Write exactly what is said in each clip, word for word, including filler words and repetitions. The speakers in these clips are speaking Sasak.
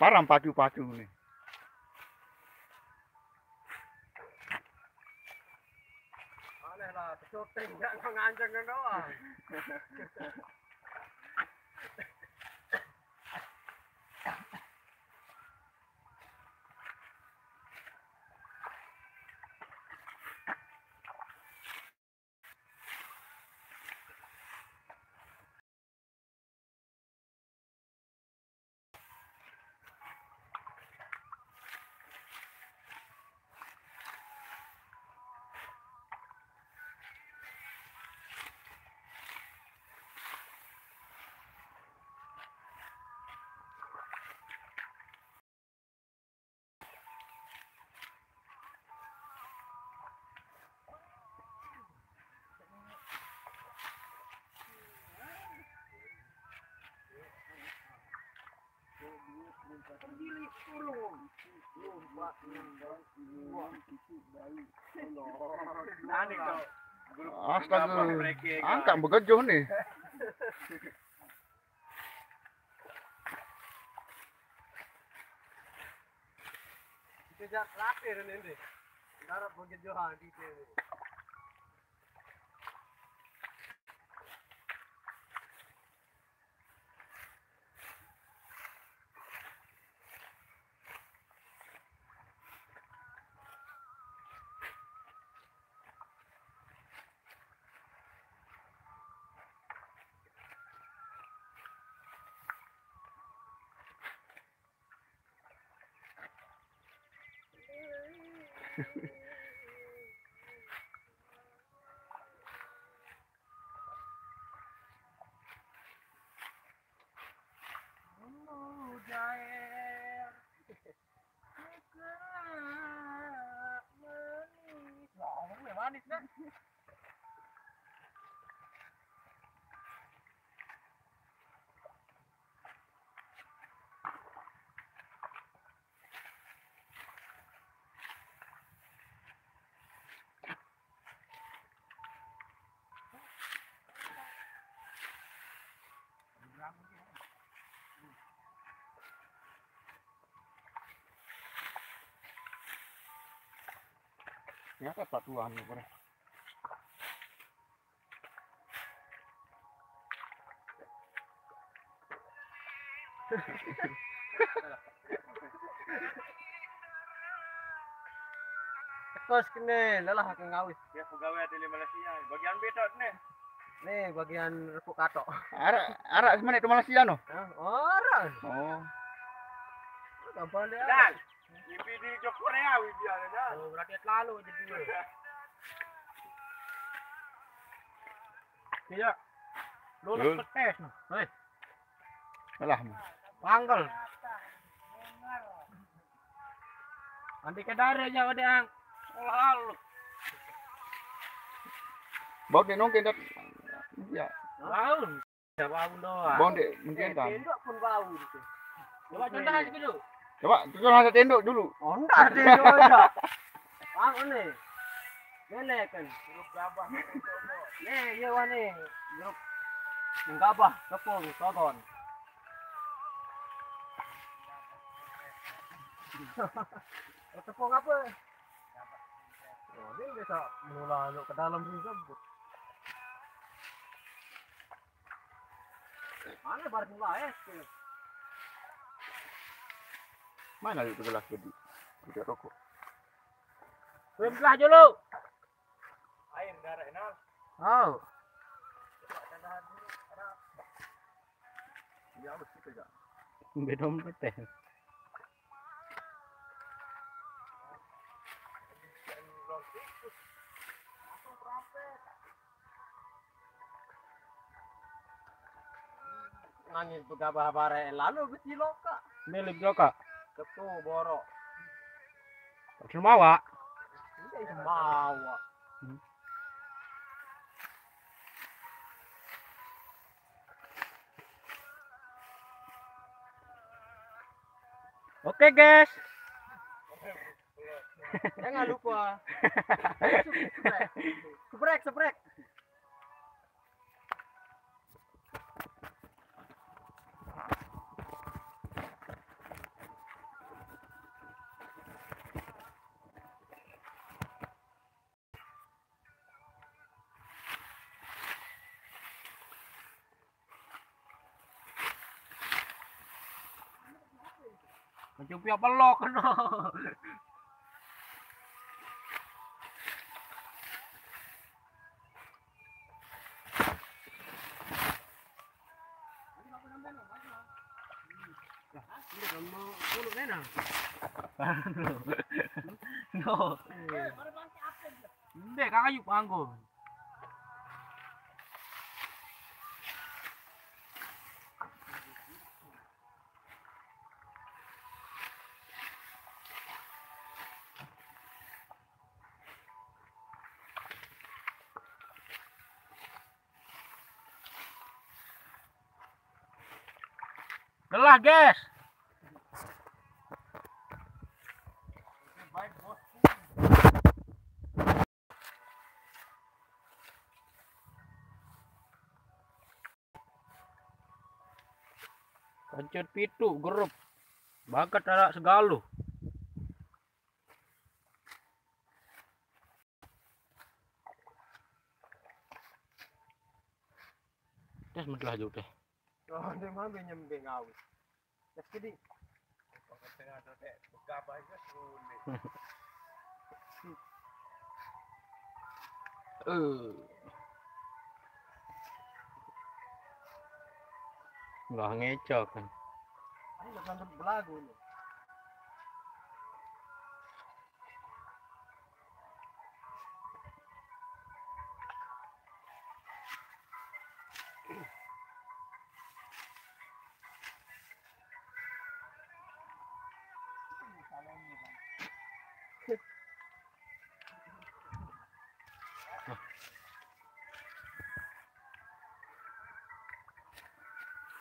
Param pacu-pacu nih. Aneh lah, syuting nggak nganjeng doang. Astaga, angkat begejoh nih. Kita jak terakhir ini, nih. Ntar begejoh lagi dia, nih. Mujair. Manis. Wah, manis dah. Ternyata patuan nih, Bro. Terus kene lelah aku ngawis. Ya, pegawai di Malaysia, bagian bedot nih. Nih, bagian repuk katok. Arak, arak semana itu Malaysia no? Hah? Orang. Oh. Gampang dia. Dan, mimpi di Jog Korea, Widya, dan. Oh, berarti terlalu jadi. Iya. Lulus. Lulus. Ke tes no. Hei. Alah. Panggal. Nanti ke dare aja, Wadang. Lalu. Bau dek nongke dat. Ya. Bau. Ya, bau doang. Bau dek mungkin kan. Tendok pun bau gitu. Coba contoh aja dulu. Coba, coba ada tendok dulu. Oh, enggak ada tendok aja. Bang, ini. Ini kan. Grup gabah. Nih, iya wah nih. Grup menggabah, tepung, soton. Tepung apa? Oh, dia bisa mengulang ke dalam juga. Mana baru mulai? Mana itu gelas gede? Tidak rokok. Belum telah dulu. Air darah enak. Oh. Ya, harus kita ya. Bedom teh. Nangin pegawai bare lalu beti loka. Milik loka. Ketu boro. Semawa. Iya, semawa. Hmm. Oke, guys. Jangan lupa. Sebrek, sebrek. Cupi apa lok kena? Yo. Ndek, kakak yuk panggung. Gelah, guys. Pancet pitu grup. Bakat anak segalo. Tes mentelah juk teh. Oh, dia mah nyembe ngawis. Tes gede. Tengah tuh teh, begabah aja sulit. Eh. Nggak ngecok kan. Ayo, nggak belagu ini.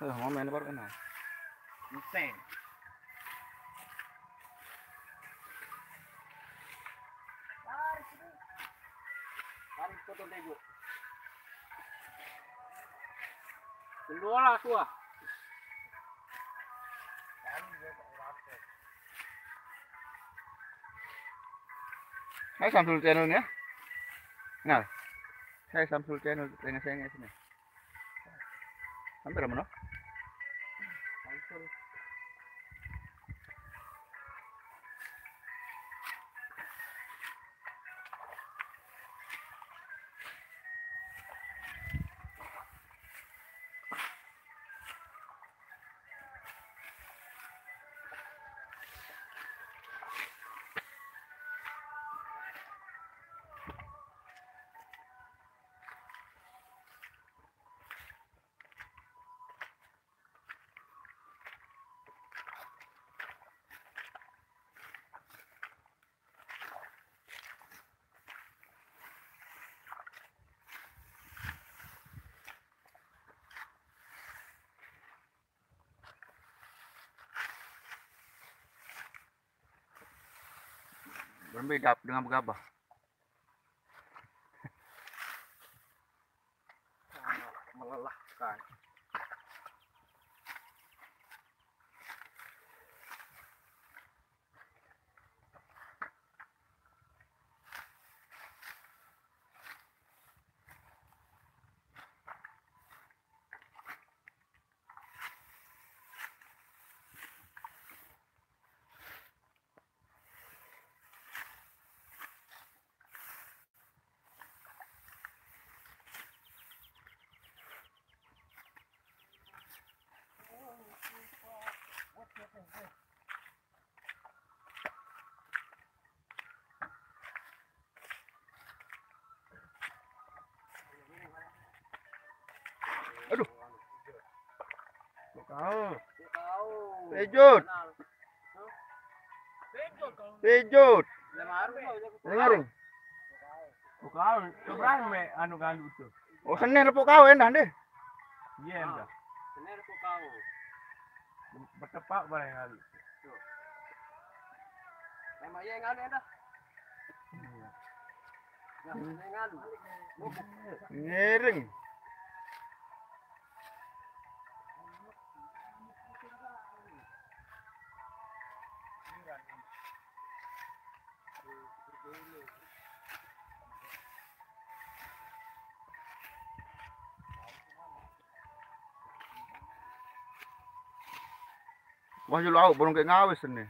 Eh, mau main baru kena. Ngepeng. Lari potong tego. Pendola tua. Hai Samsul channel-nya. Nah. Hai Samsul channel, tengah saya sini. Hampir mana? Berembe dap dengan begabah. Sangat melelahkan. Aduh. Pejut. Pejut. Dengarin. Bukan, keberani me anu galu tu. Oh, sener pok kau endah deh. Iya, endah. Sener pok kau. Betepak barang galu. Memang iya galu endah. Iya. Nah, iya galu. Ngiring. Wah, yo lauk burung kayak ngawis ini.